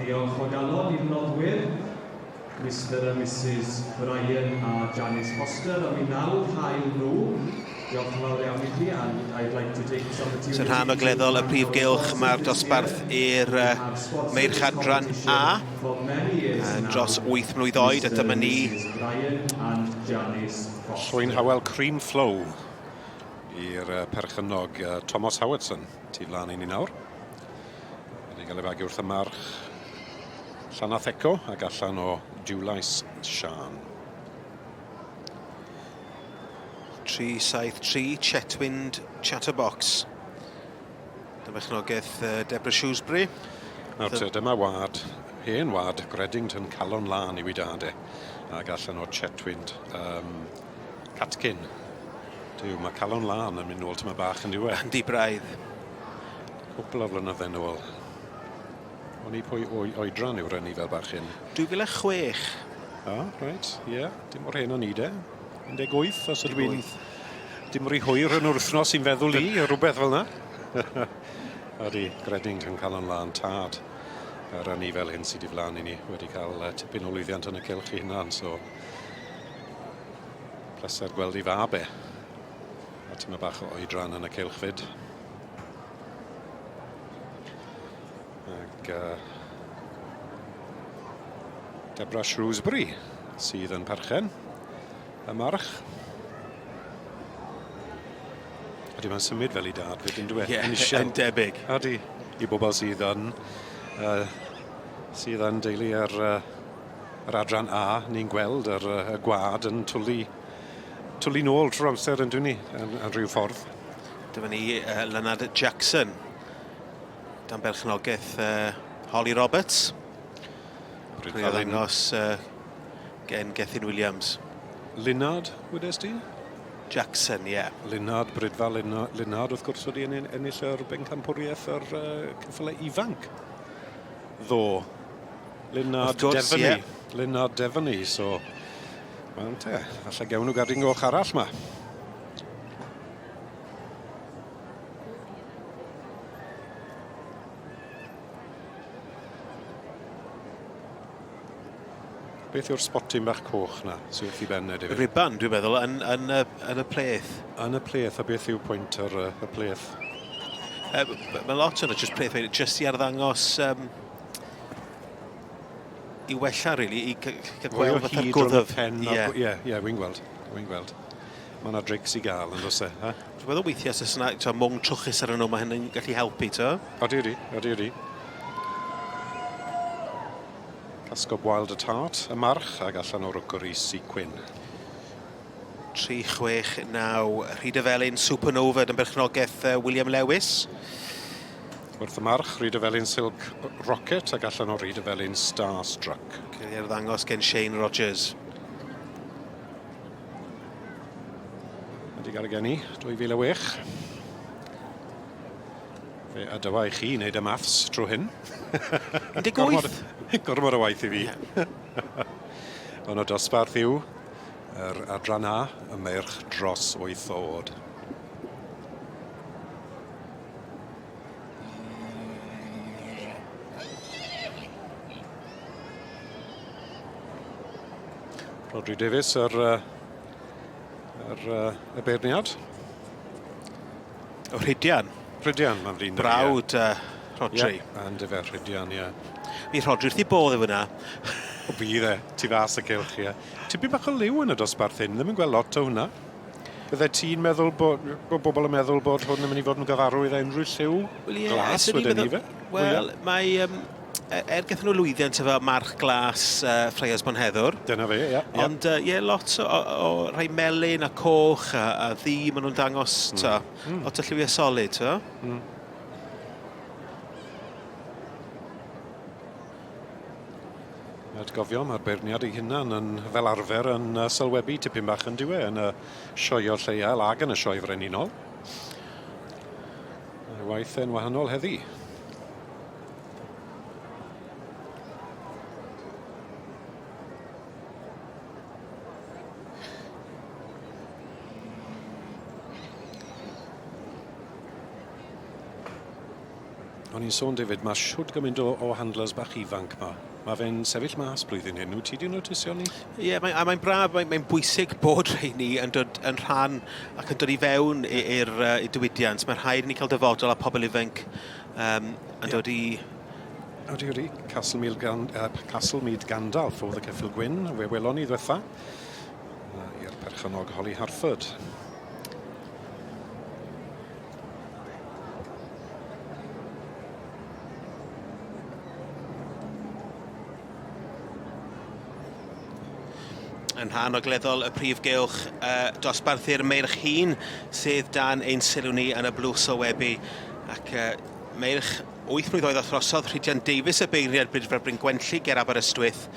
ddiolch o galon i'r noddwyr, Mister a Misus Brian a Janice Foster am eu nawdd hael nhw. Diolch yn fawr iawn i chi and I'd like to take this opportunity Sy'n rhan ogleddol y prif gylch, mae'r dosbarth i'r meirch adran A dros 8 mlwydd oed, a dyma ni. Llwyn Howell Cream Flow i'r perchennog Thomas Howardson, tu flaen i ni nawr. Wedi cael ei fagu wrth y march Llanatheco ac allan o Dulais Siân. 373 Chetwynd Chatterbox. Dyma chnogaeth Deborah Shrewsbury. Nawr te, dyma wad, hen wad, Gredington Calon Lân i'w i dad e. Ac allan o Chetwynd um, Catkin. Duw, mae Calon Lân yn mynd nôl tyma bach yn diwe. Yndi braidd. Cwpl o flynydde nôl. O'n i pwy oedran yw'r ynni fel bachyn? 2006. O, oh, reit, ie. Yeah. Dim mor hen o'n i de. 18, os ydw i'n... Dim rhy hwyr yn wythnos i'n feddwl i, rhywbeth fel yna. Ydy, Gredington Calon Lân tad. Yr anifail hyn sydd i flan i ni wedi cael tipyn o lwyddiant yn y cylch i hunan, so pleser gweld i fab e. A tyma bach o oedran yn y cylch fyd. Ac Deborah Shrewsbury sydd yn perchen y march. Ydy mae'n symud fel i dad fyd yn dweud. Ie, yeah, yn debyg. Ydy, i bobl sydd yn, sydd yn deulu yr, yr adran A, ni'n gweld yr, y gwad yn twlu, twlu nôl trwy'r amser yn dwi ni, yn, yn rhyw ffordd. Dyma ni uh, Leonard Jackson, dan berchnogaeth uh, Holly Roberts. Rwy'n ddangos uh, gen Gethin Williams. Linard, wedes di? Jackson, ie. Yeah. Linard, Brydfa Linard, wrth gwrs, wedi ennill yr bencampwriaeth yr uh, ceffylau ifanc. Ddo. Linard gwrs, Devaney. Yeah. Linard Devaney, so... Wel te, falle gewn nhw gardyn goch arall ma. Beth yw'r spotyn bach coch na sydd wrth i ben e, David? Riban, dwi'n meddwl, yn, yn, y, yn y pleth. Yn y pleth, a beth yw pwynt yr, y pleth? Mae lot o'n just pleth, just i arddangos um, i wella, really, i cael gweld fatha'r gwddf. Ie, ie, ie, wy'n gweld, wy'n gweld. Mae yna drics i gael, yn does e? Ha? Dwi'n meddwl weithiau os oes yna to, mwng trwchus ar nhw, mae hynny'n gallu helpu, to. Odi, odi, odi, odi. Casgob Wild at Heart, y march, ag allan o Rwcwri Sequin. 369, Rhydyfelin Supernova, yn berchnogaeth William Lewis. Wrth y march, Rhydyfelin Silk Rocket ac allan o Rhydyfelin Starstruck. Cael ei arddangos gen Shane Rogers. Wedi cael ei geni 2006. Fe adawa i chi wneud y maths trwy hyn. 18? Gormod, gormod o waith i fi. Ond y dosbarth yw yr adran A, y meirch dros 8 o oed. Rhodri Davies, yr, yr, y beirniad. O Rhydian. Rhydian, mae'n flin. Brawd uh, Rhodri. Ie, yeah, and efe Rhydian, ie. Yeah. Mi Rhodri wrth i bodd efo hwnna. O bydd e, tu fas y cylch, ie. Tipyn bach o liw yn y dosbarth hyn, ddim yn gweld lot o hwnna. Bydde ti'n meddwl bod, bod bobl yn meddwl bod hwn yn mynd i fod yn gyfarwydd â unrhyw lliw Wel, ie, glas swn i'n wedyn ni meddwl- fe? Wel, mae... Um, er gathon nhw lwyddiant efo march glas uh, Ffreias Bonheddwr. Dyna fe, ie. Yeah, Ond ie, uh, yeah, lot o, o, o rhai melyn a coch a, a ddu, maen nhw'n dangos, mm. to, mm. lot o lliwiau solid, to. Mm. Atgofio, mae'r beirniad ei hunan yn fel arfer yn sylwebu tipyn bach yn diwe yn y sioeo lleial ag yn y sioe frenhinol. Mae waith e'n wahanol heddi. O'n i'n sôn, David, mae siwd gymaint o handlers bach ifanc ma. Mae fe'n sefyll mas blwyddyn hyn. Wyt ti 'di notisio 'ny? Ie, yeah, mae'n mae braf, mae'n mae bwysig bod rheini yn dod yn rhan ac yn dod i fewn i'r diwydiant. Mae'n rhaid i ni cael dyfodol a pobl ifanc yn dod i. Odi, odi. Castlemead Gandalf oedd y ceffyl gwyn, fe welon ni ddwetha. I'r perchennog Holly Harford. Yn rhan ogleddol y prif gylch dosbarthu'r meirch hŷn sydd dan ein sylw ni yn y blwch sylwebu ac meirch 8 mlwydd oed a throsodd Rhydian Davies y beirniad Brydfer Bryn Gwenlli ger Aberystwyth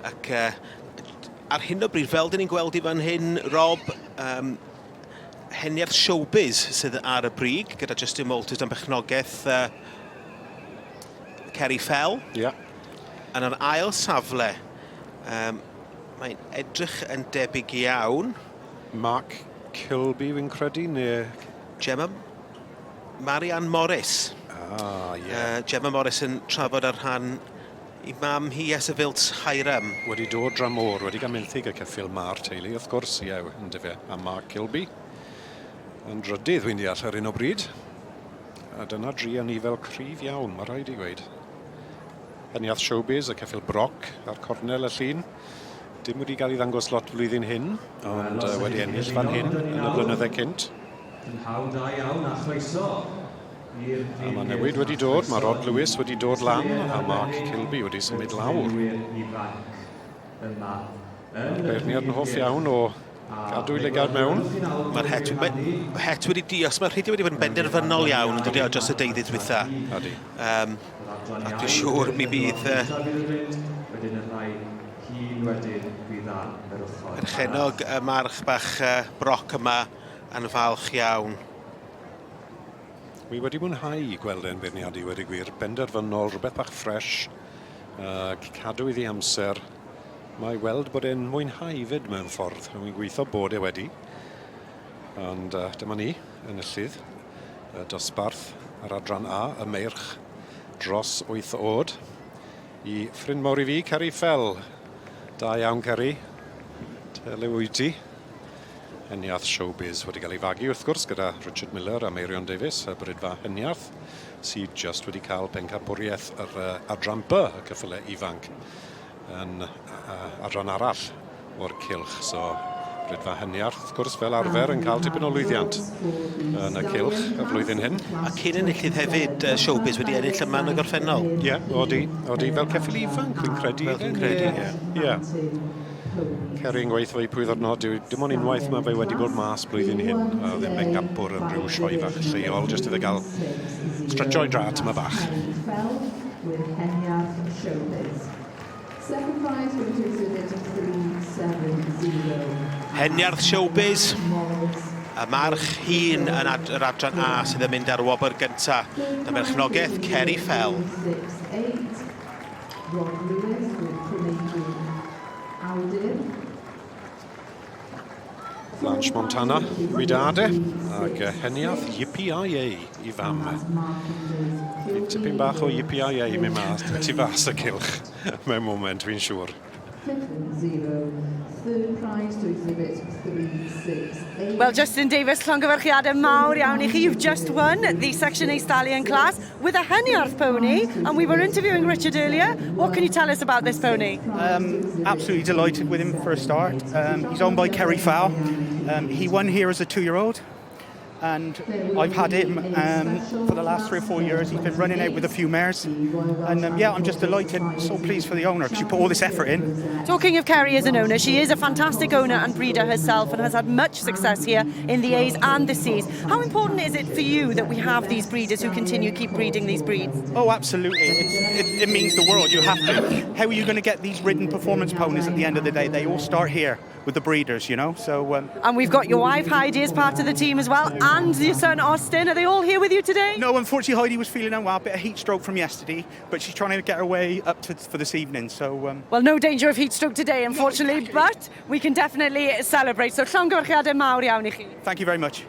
ac ar hyn o bryd fel dyn ni'n gweld i fan hyn Rob Heniarth Showbiz sydd ar y brig gyda Justin Walters dan berchnogaeth Kerry Fell. Ie. Yeah. Yn yr ail safle, mae'n edrych yn debyg iawn. Mark Kilby, fi'n credu, neu. Gemma Marianne Morris. Ah, ie. Yeah. Gemma Morris yn trafod ar rhan i mam hi Esefylt Hiram. Wedi dod dramor, wedi cael menthyg y ceffyl ma'r teulu, wrth gwrs, ie, yndyfe, a Mark Kilby. Yn drydydd, wy'n deall, ar un o bryd. A dyna dri anifel cryf iawn, mae rhaid i gweud. Heniath Showbiz, y ceffyl broc ar cornel y llun. Dim wedi cael ei ddangos lot flwyddyn hyn, ond wedi ennill fan hyn yn y blynydde cynt. Prynhawn da iawn a chroeso i'r A mae newid wedi dod, mae Rod Lewis wedi dod lan a Mark Kilby wedi symud lawr. Mae'r beirniad yn hoff iawn o gadw i lygad mewn. Mae'r het, mae het wedi dios, mae'r rhediad wedi bod yn benderfynol iawn yn dydi o dros y deuddydd dwytha. Ydy. Ac dwi'n siŵr mi fydd perchennog y march bach broc yma yn falch iawn. Wi wedi mwynhau gweld e'n beirniadu, wedi gwir. Benderfynol, rhywbeth bach ffresh, cadw iddi amser. Mae weld bod e'n mwynhau fyd mewn ffordd. Rwy'n gweithio bod e wedi. Ond dyma ni, enillydd y dosbarth yr adran A, y meirch dros 8 oed. I ffrind mawr i fi, Ceri Fell. Da iawn, Ceri. Tele wyt ti. Heniarth Showbiz wedi cael ei fagu wrth gwrs gyda Richard Miller a Meirion Davies, y Brydfa Heniarth, sydd just wedi cael pencampwriaeth yr adran B, y ceffylau ifanc, yn adran arall o'r cylch. So, Brydfa Heniarth, wrth gwrs, fel arfer yn cael tipyn o lwyddiant yn y cylch y flwyddyn hyn. A cyn enillydd hefyd, Showbiz wedi ennill yma yn y gorffennol. Ie, yeah, odi, odi, fel ceffyl ifanc, fi'n credu. Fel fi'n credu, ie. Ie. Ceri'n gweithio i pwy ddwrnod, dyw dim ond unwaith mae fe wedi bod mas blwyddyn hyn. Oedd e'n bencampwr yn rhyw sioe fach lleol, jyst iddo gael stretcho i drat yma bach. With Heniarth Showbiz. Second prize goes to exhibit 370. Heniarth Showbiz, y march hŷn yn ad yr adran A sydd yn mynd ar wobr gyntaf. Y merchnogaeth Ceri Fell. 68. Rod Lewis with Cwmeigu Awdur. Blanche Montana i dad e, ac Heniarth Yippee i fam. Fydd tipyn bach o Yippee mynd mas, tu fas y cylch mewn moment, fi'n siŵr. 0. Third prize to exhibit 368. Well, Justin Davies, llongyfarchiadau mawr iawn i chi. You've just won the Section A Stallion class with a Heniarth pony, and we were interviewing Richard earlier. What can you tell us about this pony? Absolutely delighted with him for a start. He's owned by Kerry Fowl. He won here as a 2-year-old, and I've had him for the last 3 or 4 years. He's been running out with a few mares, and yeah, I'm just delighted. So pleased for the owner because you put all this effort in. Talking of Kerry as an owner, she is a fantastic owner and breeder herself and has had much success here in the A's and the C's. How important is it for you that we have these breeders who continue keep breeding these breeds? Oh, absolutely. It means the world. You have to. How are you going to get these ridden performance ponies at the end of the day? They all start here with the breeders. So And we've got your wife Heidi as part of the team as well, and your son Austin. Are they all here with you today? No, unfortunately, Heidi was feeling unwell, a bit of heat stroke from yesterday, but she's trying to get her way up to for this evening. So Well, no danger of heat stroke today, unfortunately, but we can definitely celebrate. So llongyfarchiadau mawr iawn i chi. Thank you very much.